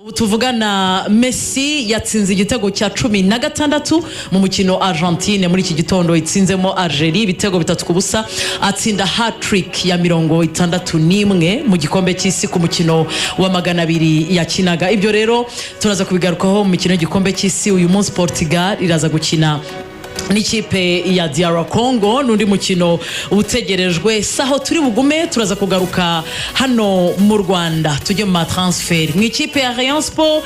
Ubu tuvugana, Messi yatsinze igitego cya 16 mu mukino Argentine muri iki gitondo itsinzemo Algeria ibitego 3-0, atsinda hat-trick ya 61 mu gikombe cy'isi ku mukino wa 200 yakinaga. Ibyo rero turaza kubigarukaho mu mikino y'igikombe cy'isi. Uyu munsi Portugal iraza gukina n'ikipe ya DR Congo, n'undi mukino utegerejwe. Saho turi bugume, turaza kugaruka hano mu Rwanda, tujye mu matransfer mu ikipe ya Rayon Sport.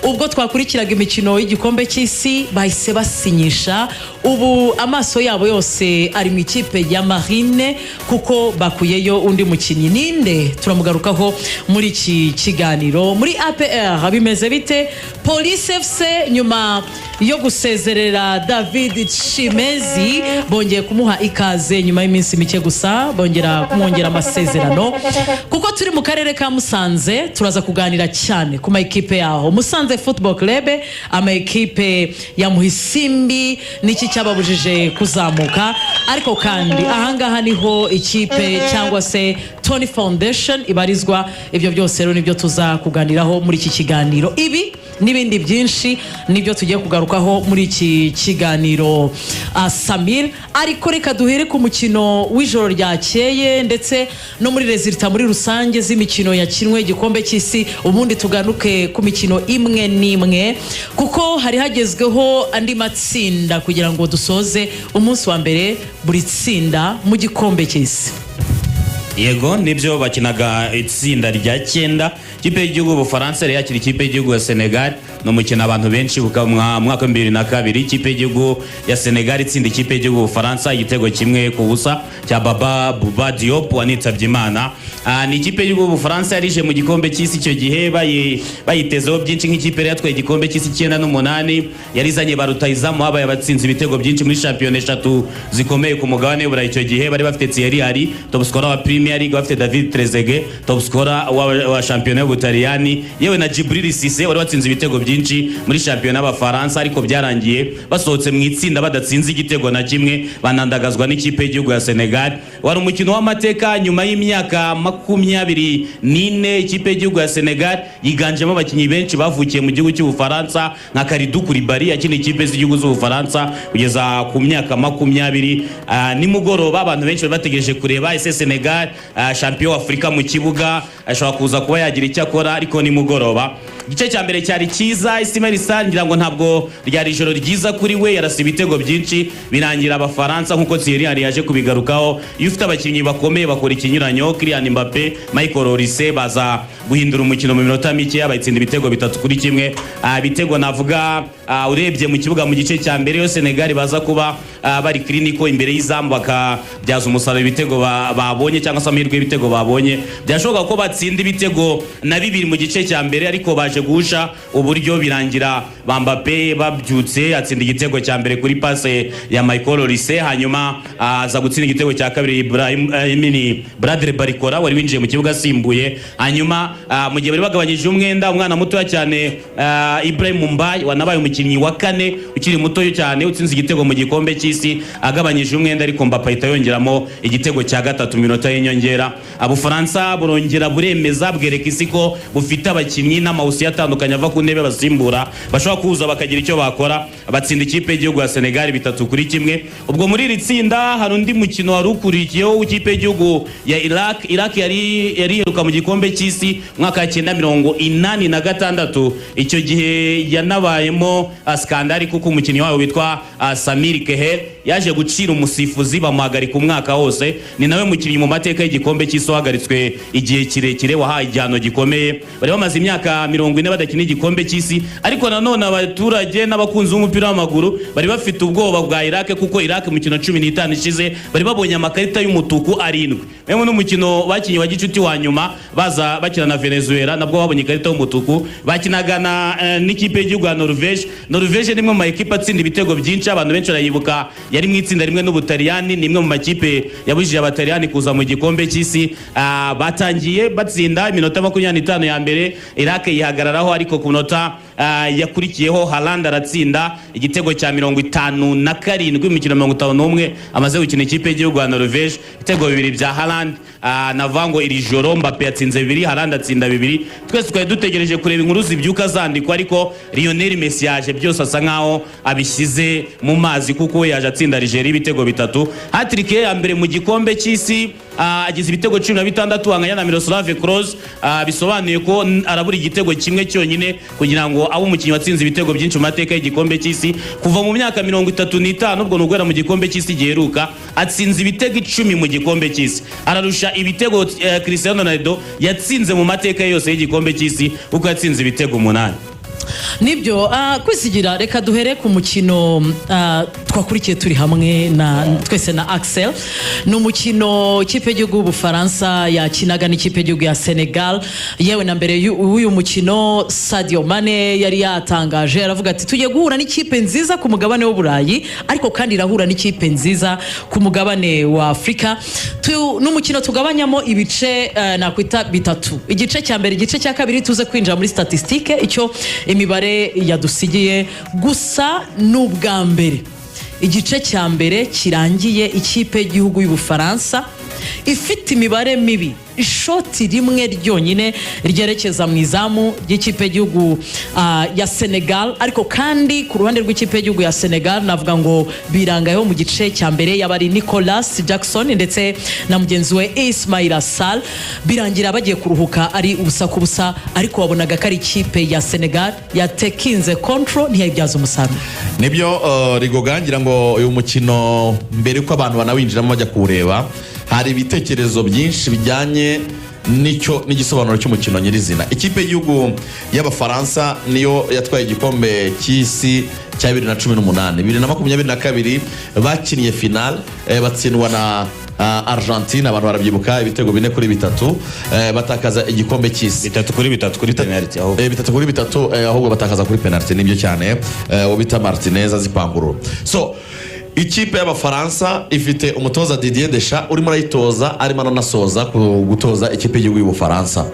Ubwo twakurikiraga imikino y'igikombe cy'isi, bahise basinyisha. Ubu amaso yabo yose ari mu ikipe ya Marine kuko bakuyeyo undi mukinnyi. Ninde? Turamugarukaho muri iki kiganiro. Muri APR bimeze bite? Police FC nyuma yo gusezerera David Shimezi, bongeye kumuha ikaze nyuma y'iminsi mike gusa, bongera kumwongera amasezerano. Kuko turi mu karere ka Musanze, turaza kuganira cyane ku ma ekipe yaho, Musanze Football Club, ama ekipe ya Muhisimbi, n'iki cyababujije kuzamuka. Ariko kandi ahangaha niho ikipe cyangwa se Tony Foundation ibarizwa. Ibyo byose rero nibyo tuza kuganiraho muri iki kiganiro. Ibi n'ibindi byinshi nibyo tugiye kugarukaho muri iki kiganiro, Samir. Ariko reka duhere ku mukino w'ijoro ryakeye ndetse no muri résultats muri rusange z'imikino yakinwe igikombe cy'isi, ubundi tugaruke ku mikino imwe n'imwe, kuko hari hagezweho andi matsinda kugira ngo dusoze umunsi wa mbere buri tsinda mu gikombe cy'isi. Yego, nibyo, bakinaga itsinda rya cyenda. Ikipe y'igihugu y'Ubufaransa yari yakira ikipe y'igihugu ya Senegal. Ni umukino abantu benshi buka mu mwaka wa 2002, ikipe y'igihugu ya Senegal itsinda ikipe y'igihugu y'Ubufaransa igitego 1-0 cya Baba Bouba Diop wanitabye Imana. Ni ikipe y'igihugu y'Ubufaransa yarije mu gikombe cy'isi icyo gihe bayitezeho byinshi nk'ikipe yari yatwaye igikombe cy'isi 98, yarizanye ba rutahizamu babaye abatsinze ibitego byinshi muri shampiyona eshatu zikomeye ku mugabane w'Uburayi. Icyo gihe bari bafite Thierry Henry, top scorer wa Premier League, bafite David Trezeguet, top scorer wa shampiyona y'Ubutaliyani, yewe na Djibril Cissé wari watsinze ibitego byinshi muri shampiyona y'Abafaransa. Ariko byarangiye basohotse mu itsinda badatsinze igitego na kimwe, banandagazwa n'ikipe y'igihugu ya Senegal. Wari umukino w'amateka nyuma y'imyaka 24. Ikipe y'igihugu ya Senegal yiganjemo abakinnyi benshi bavukiye mu gihugu cy'Ubufaransa, nka Kalidou Koulibaly yakiniye ikipe z'igihugu z'Ubufaransa kugeza ku myaka 20. Nimugoroba abantu benshi bari bategereje kureba ese Senegal, champion w'Afurika mu kibuga, ashobora kuza kuba yagira icyo akora. Ariko nimugoroba igice cya mbere cyari cyiza. Ismaila Sarr, ngira ngo ntabwo ryari ijoro ryiza kuri we, yarasa ibitego byinshi, birangira Abafaransa, nk'uko Thierry Henry yaje kubigarukaho, iyo ufite abakinnyi bakomeye bakora ikinyuranyo. Kylian Mbappe, Michael Olise baza guhindura umukino mu minota mike, bayitsinda ibitego 3-1. Ibitego navuga, urebye mu kibuga mu gice cya mbere, yo Senegal baza kuba bari clinical imbere y'izamu, bakabyaza umusaruro ibitego babonye cyangwa se amahirwe y'ibitego babonye, byashoboka ko batsinda ibitego na bibiri mu gice cya mbere, ariko baje guhusha uburyo, birangira ba Mbappe babyutse atsinda igitego cya mbere kuri passe ya Michael Olise, hanyuma aza gutsinda igitego cya kabiri Ibrahim Mini Bradley Barcola wari winjiye mu kibuga asimbuye. Hanyuma mu gihe bari bagabanyije umwenda, umwana mutoya cyane Ibrahim Mbaye, wanabaye umukinnyi wa kane ukiri muto cyane utsinze igitego mu gikombe cy'isi, agabanyije umwenda, ariko Mbappe ahita yongeramo igitego cya gatatu mu minota y'inyongera. Ubufaransa burongera buremeza, bwereka isi ko bufite abakinnyi n'amawusi atandukanye ava ku ntebe basimbura bashobora kuza bakagira icyo bakora, batsinda ikipe y'igihugu ya Senegal 3-1. Ubwo muri iri tsinda hari undi mukino wari ukurikiyeho w'ikipe y'igihugu ya Iraq. Iraq yari iheruka mu gikombe cy'isi mu mwaka wa 1986. Icyo gihe yanabayemo scandale, kuko umukinnyi wabo witwa Samir Keher yaje gucira umusifuzi, bamuhagarika umwaka wose. Ni nawe mukinnyi mu mateka y'igikombe cy'isi wahagaritswe igihe kirekire, wahawe igihano gikomeye. Bari bamaze imyaka 40 badakina igikombe cy'isi. Ariko nanone abaturage n'abakunzi b'umupira w'amaguru bari bafite ubwoba bwa Iraq, kuko Iraq mu mikino 15 ishize bari babonye amakarita y'umutuku arindwi. Memwe n'umukino bakinnye wa gicuti wa nyuma baza bakina na Venezuela, nabwo babonye ikarita y'umutuku. Bakinaga na n'ikipe y'igihugu ya Norvège. Norvège ni imwe mu makipe atsinda ibitego byinshi, abantu benshi barayibuka, yari mu itsinda rimwe n'Ubutaliyani, ni imwe mu makipe yabujije Abataliyani kuza mu gikombe cy'isi. Batangiye batsinda iminota 25 ya mbere, Iraq yihagararaho, ariko ku minota Yakurikiyeho Haaland aratsinda igitego cya 57 mu mikino 51 amaze gukina ikipe y'igihugu ya Norvège, ibitego bibiri bya Haaland. Navuga ngo iri joro Mbappe yatsinze bibiri, Haaland atsinda bibiri. Twese twari dutegereje kureba inkuru zibyuka zandikwa, ariko Lionel Messi yaje byose asa nkaho abishyize mu mazi, kuko we yaje atsinda Algeria ibitego bitatu, hat-trick ye ya mbere mu gikombe cy'isi. Agize ibitego 16, anganya na Miroslav Klose. Bisobanuye ko arabura igitego kimwe cyonyine kugira ngo abe umukinnyi watsinze ibitego byinshi mu mateka y'igikombe cy'isi kuva mu myaka 35. Ubwo ni uguhera mu gikombe cy'isi giheruka. Atsinze ibitego 10 mu gikombe cy'isi, ararusha ibitego Cristiano Ronaldo yatsinze mu mateka ye yose y'igikombe cy'isi, kuko yatsinze ibitego 8. Nibyo, Kwizigira, reka duhere ku mukino twakurikiye turi hamwe na twese na Axel. Ni umukino ikipe y'igihugu y'Ubufaransa yakinaga n'ikipe y'igihugu ya Senegal. Yewe, na mbere y'uyu mukino Sadio Mane yari yatangaje, aravuga ati: "Tugiye guhura n'ikipe nziza ku mugabane w'Uburayi, ariko kandi irahura n'ikipe nziza ku mugabane wa Afurika." Ni umukino tugabanyamo ibice nakwita bitatu: igice cya mbere, igice cya kabiri, tuze kwinjira muri statistique, icyo imibare yadusigiye. Gusa ni ubwa mbere igice cya mbere kirangiye ikipe y'igihugu y'Ubufaransa ifite imibare mibi, ishoti rimwe ryonyine ryerekeza mu izamu ry'ikipe y'igihugu ya Senegal. Ariko kandi ku ruhande rw'ikipe y'igihugu ya Senegal, navuga ngo birangayeho mu gice cya mbere, yaba ari Nicolas Jackson ndetse na mugenzi we Ismaila Sarr, birangira bagiye kuruhuka ari ubusa ku busa, ariko wabonaga ko ari ikipe ya Senegal yatekinze control, ntiyayibyaza umusaruro. Nibyo, Rigoga, ngira ngo uyu mukino, mbere yuko abantu banawinjiramo bajya kuwureba, hari ibitekerezo byinshi bijyanye n'icyo n'igisobanuro cy'umukino nyirizina. Ikipe y'igihugu y'Abafaransa niyo yatwaye igikombe cy'isi cya 2018. 2022 bakinnye finale, batsindwa na Argentine, abantu barabyibuka, ibitego 4-3, batakaza igikombe cy'isi. 3-3 kuri penalty ahubwo. 3-3, ahubwo batakaza kuri penalty, nibyo cyane, uwo bita Martinez azipangurura. So ikipe y'Abafaransa ifite umutoza Didier Deschamps urimo arayitoza, arimo aranasoza gutoza ikipe y'igihugu y'Ubufaransa.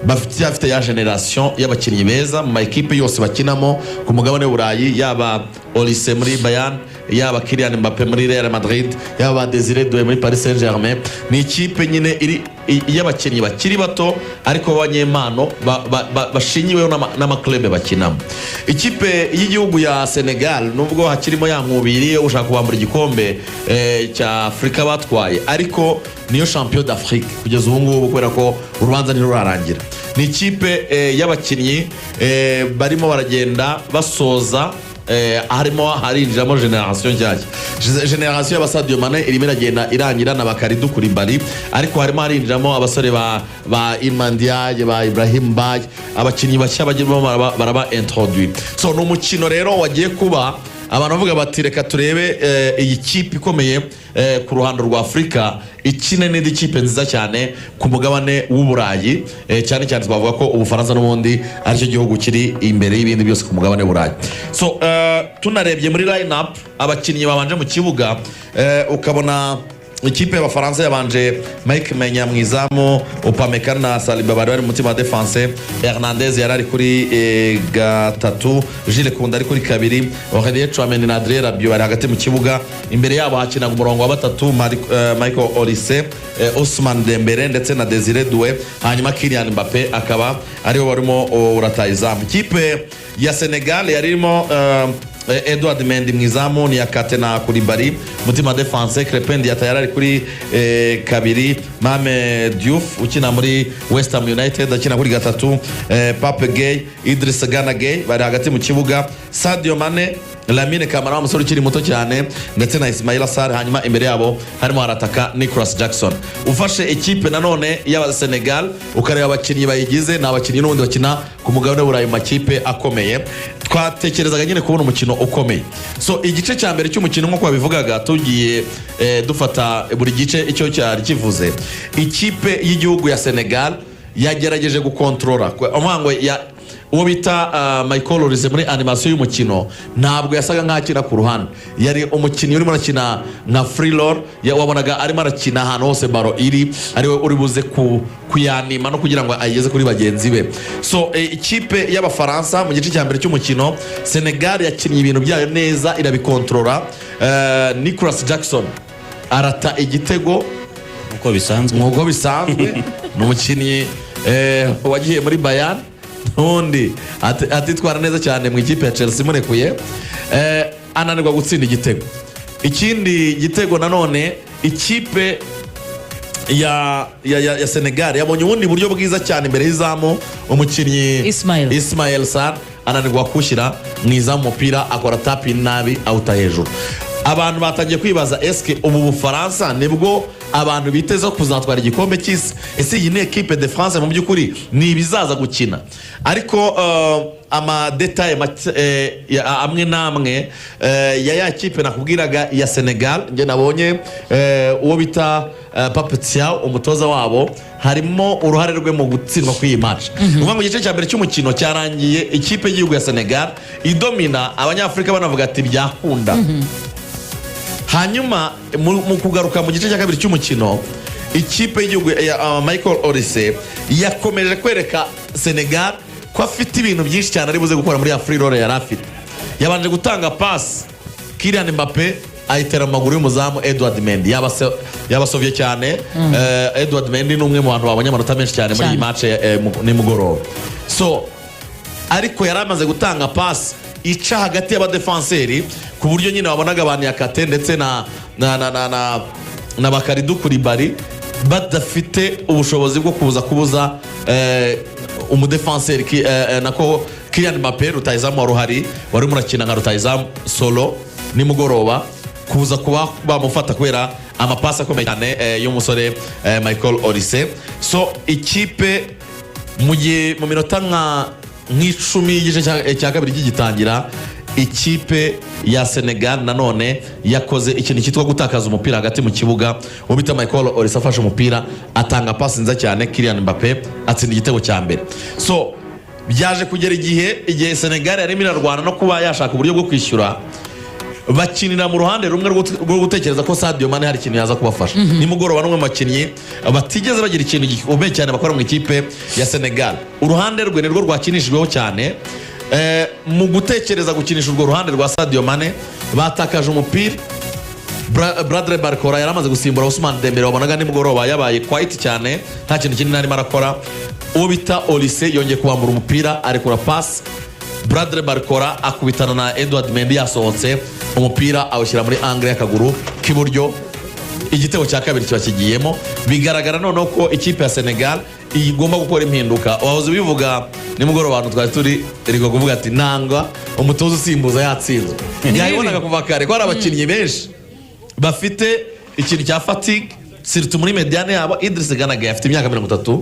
Bafite ya génération y'abakinnyi beza mu ma ekipe yose bakinamo ku mugabane w'Uburayi, yaba Olise muri Bayern, yaba Kylian Mbappe muri Real Madrid, yaba Desire Doué muri Paris Saint Germain. Ni ikipe nyine iri y'abakinnyi bakiri bato ariko b'abanyempano bashingiweho n'ama club bakinamo. Ikipe y'igihugu ya Senegal, nubwo hakirimo ya nkubiri ushaka kubambura igikombe cya Afurika batwaye, ariko niyo champion d'Afrique kugeza ubu ngubu, kubera ko urubanza ntirurarangira. Ni ikipe y'abakinnyi barimo baragenda basoza, harimo harinjiramo génération nshyashya. Génération y'aba Sadio Mane irimo iragenda irangira na ba Kalidou Koulibaly, ariko harimo harinjiramo abasore ba Iliman Ndiaye, ba Ibrahim Mbaye, abakinnyi bashya bagirimo baraba introduit. So ni umukino rero wagiye kuba abantu bavuga bati: "Reka turebe iyi kipe ikomeye ku ruhando rwa Afurika ikine n'indi kipe nziza cyane ku mugabane w'Uburayi." Cyane cyane twavuga ko Ubufaransa n'ubundi aricyo gihugu kiri imbere y'ibindi byose ku mugabane w'Uburayi. So tunarebye muri line up, abakinnyi babanje mu kibuga, ukabona ikipe y'Abafaransa yabanje Mike Maignan mu izamu, Upamecano na Saliba bari bari mu mutima wa défense, Hernandez yari ari kuri gatatu, Jules Kounde ari kuri kabiri, Aurelien Tchouameni na Adrien Rabiot bari hagati mu kibuga. Imbere yabo hakinaga umurongo wa batatu: Michael Olise, Ousmane Dembele ndetse na Desire Doué, hanyuma Kylian Mbappe akaba ariwe warimo urataha izamu. Ikipe ya Senegal yari irimo Edouard Mendy mu izamu, Niakhaté na Koulibaly mutima défense, Krépin Diatta yari ari kuri kabiri, Mame Diouf ukina muri West Ham United akina kuri gatatu, Pape Gueye, Idrissa Gana Gueye bari hagati mu kibuga, Sadio Mane, Lamine Camara, umusore ukiri muto cyane, ndetse na Ismaila Sarr. Hanyuma imbere yabo harimo harataka Nicolas Jackson. Ufashe ikipe nanone y'Abasenegal ukareba abakinnyi bayigize, ni abakinnyi n'ubundi bakina ku mugabane w'Uburayi mu makipe akomeye. Twatekerezaga nyine kubona umukino ukomeye. So igice cya mbere cy'umukino, nk'uko babivugaga, tugiye dufata buri gice icyo cyari kivuze, ikipe y'igihugu ya Senegal yagerageje gukontorora umuhango ya Uwo bita Michael Olise muri animation y'umukino ntabwo yasaga nk'aho akina ku ruhande, yari umukinnyi urimo arakina nka free role. Wabonaga arimo arakina ahantu hose ballon iri, ariwe uri buze kuyanima no kugira ngo ayigeze kuri bagenzi be. So ikipe y'Abafaransa mu gice cya mbere cy'umukino, Senegal yakinnye ibintu byayo neza, irabikontorora. Nicolas Jackson arata igitego. Nk'uko bisanzwe. Nk'uko bisanzwe, ni umukinnyi wagiye muri Bayern n'ubundi atitwara neza cyane mu ikipe ya Chelsea imurekuye, ananirwa gutsinda igitego. Ikindi gitego nanone, ikipe ya Senegal yabonye ubundi buryo bwiza cyane imbere y'izamu, umukinnyi Ismail. Ismail Sarr ananirwa kuwushyira mu izamu, umupira akora tap-in nabi, awuta hejuru. Abantu batangiye kwibaza: eske ubu Bufaransa nibwo abantu biteze kuzatwara igikombe cy'isi? Ese iyi ni équipe de France mu by'ukuri? Ni ibizaza gukina? Ariko ama détails amwe n'amwe ya kipe nakubwiraga ya Senegal, njye nabonye uwo bita Pape Thiaw, umutoza wabo, harimo uruhare rwe mu gutsindwa kw'iyi match. Ni ukuvuga ngo igice cya mbere cy'umukino cyarangiye ikipe y'igihugu ya Senegal idomina, Abanyafurika banavuga ati byakunda. Hanyuma mu kugaruka mu gice cya kabiri cy'umukino, ikipe y'igihugu ya Michael Olise yakomeje kwereka Senegal ko afite ibintu byinshi cyane ari buze gukora muri ya free role yari afite. Yabanje gutanga pasi, Kylian Mbappe ayitera mu maguru y'umuzamu Edward Mendy, yabasovye cyane. Edward Mendy ni umwe mu bantu babonye amanota menshi cyane muri iyi Cyane. match nimugoroba. So ariko yari amaze gutanga pasi ica hagati y'abadefanseri, ku buryo nyine wabonaga ba Niakhaté ndetse na ba Kalidou Koulibaly badafite ubushobozi bwo kuza kubuza umudefanseri nako Kylian Mbappe, rutayizamu wari uhari, wari murakina nka rutayizamu solo nimugoroba, kuza kuba bamufata kubera amapasi akomeye cyane y'umusore Michael Olise. So ikipe mu gihe mu minota nk'icumi y'igice cya kabiri kigitangira, ikipe ya Senegal nanone yakoze ikintu cyitwa gutakaza umupira hagati mu kibuga. Uwo bita Michael Olise afashe umupira, atanga pasi nziza cyane, Kylian Mbappe atsinda igitego cya mbere. So byaje kugera igihe Senegal yarimo irarwana no kuba yashaka uburyo bwo kwishyura, bakinira mu ruhande rumwe rwo gutekereza ko Sadio Mane hari ikintu yaza kubafasha. Nimugoroba n'umwe mu bakinnyi batigeze bagira ikintu gikomeye cyane bakora mu ikipe ya Senegal, uruhande rwe nirwo rwakinishijweho cyane. Mu gutekereza gukinisha urwo ruhande rwa Sadio Mane, batakaje umupira. Bradley Barcola yari amaze gusimbura Ousmane Dembele, wabonaga nimugoroba yabaye quiet cyane, nta kintu kinini arimo arakora. Uwo bita Olise yongeye kubambura umupira, arekura pasi, Bradley Barcola akubitana na Edward Mendy yasohotse, umupira awushyira muri angle y'akaguru k'iburyo, igitego cya kabiri kiba kigiyemo. Bigaragara noneho ko ikipe ya Senegal igomba gukora impinduka. Wahoze ubivuga nimugoroba, abantu twari turi riko kuvuga ati nanga umutoza usimbuza yatsinzwe. Yabibonaga kuva kare ko hari abakinnyi benshi bafite ikintu cya fatigue, surtout muri médiane yabo. Idriss Gana Gueye afite imyaka 30.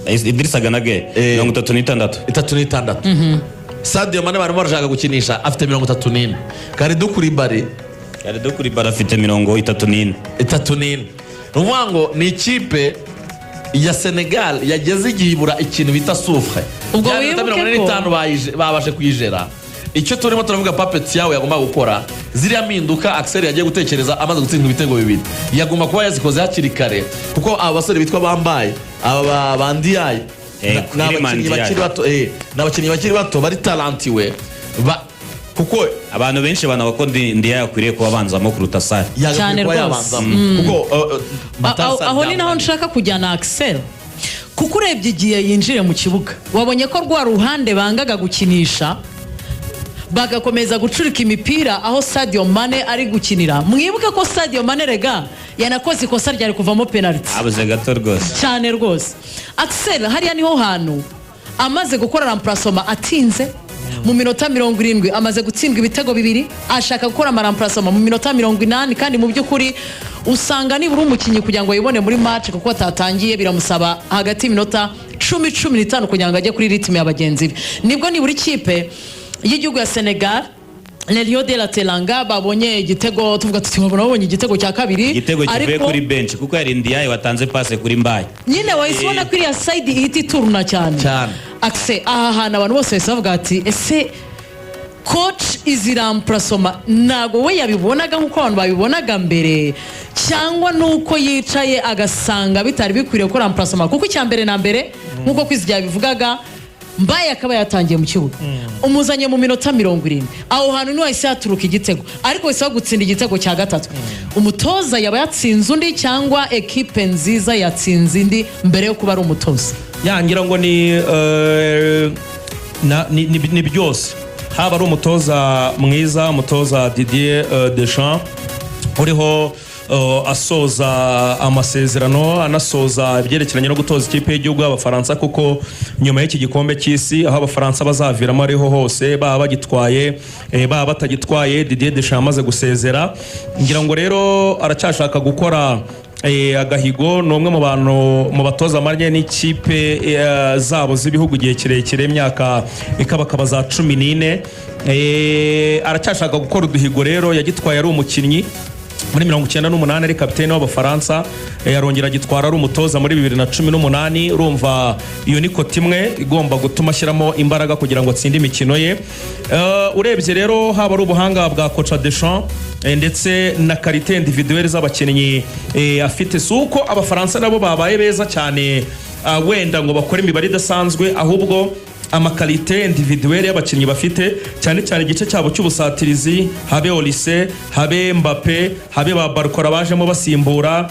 Idrissa Gana Gueye, 36. 36. Sadio Mane barimo barashaka gukinisha afite 34. Kalidou Koulibaly, Kalidou Koulibaly afite 34. 34. Ni ukuvuga ngo ni ikipe ya Senegal yageze igihe ibura ikintu bita souffle. Ubwo Ya minota wibuke mirongo ine n'itanu babashe kuyijera. Icyo turimo turavuga, Pape Thiaw yagomba gukora ziriya mpinduka Axel yagiye gutekereza amaze gutsindwa ibitego bibiri, yagomba kuba yazikoze hakiri kare, kuko aba basore bitwa bambaye aba ba Ndiaye ni Iliman abakinnyi Ndiaye. bakiri bato, ni abakinnyi bakiri bato bari talentueux kuko Abantu benshi banavuga ko Ndiaye akwiriye kuba abanzamo kuruta Sarr. Yagakwiye Cyane kuba rwose. yabanzamo, kuko Matar Sarr Aho ni naho byamunaniye. nshaka kujyana Axel, kuko urebye igihe yinjire mu kibuga, wabonye ko rwa ruhande bangaga gukinisha, bagakomeza gucurika imipira aho Sadio Mane ari gukinira. Mwibuke ko Sadio Mane rega yanakoze ikosa ryari kuvamo penalty. Abuze gato rwose. Cyane rwose. Axel, hariya niho hantu amaze gukora remplacement atinze mu minota 70, amaze gutsindwa ibitego bibiri, ashaka gukora ama remplacement mu minota 80, kandi mu by'ukuri usanga nibura umukinnyi kugira ngo yibone muri match, kuko atatangiye, biramusaba hagati y'iminota 10, 15 kugira ngo ajye kuri rythme ya bagenzi be. Nibwo nibura ikipe y'igihugu ya Senegal, Les Lions de la Teranga, babonye igitego, tuvuga tuti babona babonye igitego cya kabiri. Igitego kivuye Ariko kuri bench, kuko yari Ndiaye watanze passe kuri Mbaye. Nyine wahise ubona ko iriya side ihita ituruna cyane. Cyane. Akse aha hantu abantu bose bahise bavuga ati: "Ese coach, izi remplacement ntabwo we yabibonaga nk'uko abantu babibonaga mbere, cyangwa nuko yicaye agasanga bitari bikwiriye gukora remplacement?" Kuko icya mbere na mbere, nk'uko Kwizigira yabivugaga, Mbaye akaba yatangiye mu kibuga, umuzanye mu minota 70, aho hantu niho hahise haturuka igitego, ariko bahise bagutsinda igitego cya gatatu. Umutoza yaba yatsinze undi, cyangwa ekipe nziza yatsinze indi mbere yo kuba ari umutoza? Yangira ngo ni ni byose. Haba ari umutoza mwiza, umutoza Didier Deschamps uriho asoza amasezerano, anasoza ibyerekeranye no gutoza ikipe y'igihugu y'Abafaransa, kuko nyuma y'iki gikombe cy'isi, aho Abafaransa bazaviramo ariho hose, baba bagitwaye, baba batagitwaye, Didier Deschamps amaze gusezera. Ngira ngo rero aracyashaka gukora agahigo. Ni umwe mu bantu, mu batoza amaranye n'ikipe zabo z'ibihugu igihe kirekire, imyaka ikabakaba za 14. Aracyashaka gukora uduhigo. Rero yagitwaye ari umukinnyi muri 98, ari kapitene w'Abafaransa, arongera agitwara ari umutoza muri 2018. Urumva iyo ni quota imwe igomba gutuma ashyiramo imbaraga kugira ngo atsinde imikino ye. Urebye rero, haba ari ubuhanga bwa coach Deschamps, ndetse na qualité individuelle z'abakinnyi afite, si uko Abafaransa nabo babaye beza cyane, wenda ngo bakore imibare idasanzwe, ahubwo ama qualité individuelle y'abakinnyi bafite, cyane cyane igice cyabo cy'ubusatirizi, habe Olise, habe Mbappe, habe ba Barcola bajemo basimbura,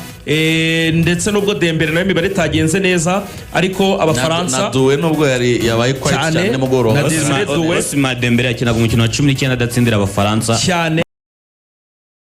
ndetse n'ubwo Dembele nayo imibare itagenze neza, ariko Abafaransa Na Doué, nubwo yari yabaye quiet Cyane, cyane nimugoroba. na Desire Doué. Ousmane Dembele yakinaga umukino wa 19 adatsindira Abafaransa. Cyane.